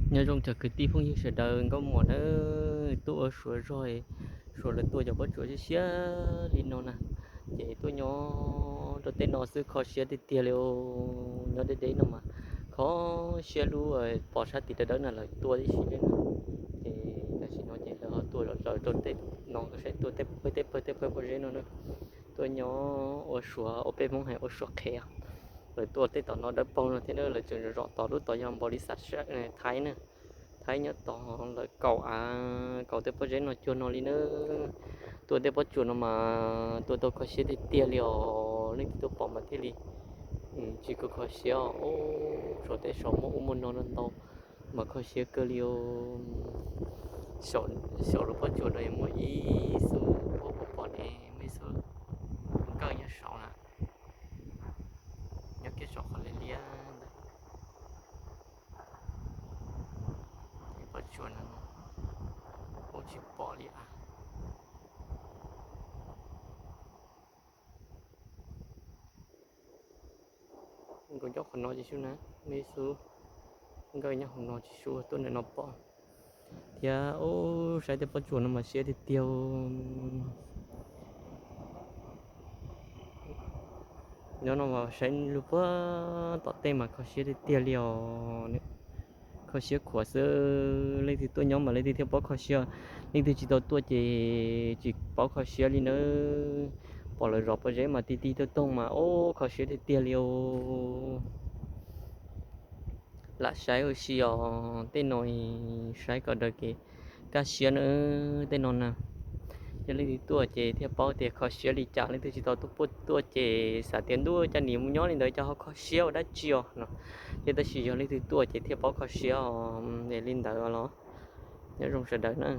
Nyob zoo cov kwv tij phooj ywg sawv daws nkauj muam nawb, tuaj ua Suav zog, Suav lawv tua cov pob tsuas siab siab li no na, ces tuaj nyob rau tej no xwb kho siab tiag tiag li os. Nyob deb deb no mas kho siab lub pos sab tim dawb dawb no lawv tua tib si li na, ces tam sim no ces lawv ho tuaj zom zaws rau tej no saib tua tej pawg tej pawg tej pawg pob zeb no na. Tuaj nyob ua Suav, ua peb Hmoob hais ua Suav qhev, lawv tua tej tom no dawb paug no thiab, lawv tseem zom tos lub tom yog npaum li xav Thaib na. Thaib nyob tod lawv kaum av, kaum tej pob zeb no cuag no li na. Tua tej pob tsuas no mas tua tau kho siab tiag tiag li os, leej twg tuaj pom mas thiaj li tsis kho siab os. Saum tej saum muaj ub muaj no ntau mas kho siab kawg li os. Saum lub pob tsuas no muaj ib xub, pom pom ne, muaj ib xub nkawj nyob saud na, nyob kiag saum qhov liab liab ntawd. Pob tsuas no ub tsis pom li as. Nkaus nyob qhov no tsis su na, muaj ib xub nkawj nyob hauv no tsis su, tuaj ntawm no pom. Thiab ub, saib tej pob tsuas no mas siab tiag tiag. Nyob no mas saib lub puag tom tej mas kho siab tiag tiag li os. Kho siab khuav xwb, leej twg tuaj nyob mas leej twg thiaj paub kho siab, leej twg tsis tau tuaj ces tsis paub kho siab li nawb. Pom lawv zov pob zeb mas ti ti toog toog mas ub kho siab tiag tiag li os. Lam saib ua si os, tej no saib kom daws kev kaj siab na, tej no na. Yog leej twg tuaj ces thiaj paub tias kho siab li cas, leej twg tsis tau tuaj ces xav tias ntuj cas nim mus nyob li ntawd cas ho kho siab ua dab tsi os no. Thiab tab sis yog leej twg tuaj ces thiaj paub kho siab os, es li ntawd los nyob zoo sawv daws na.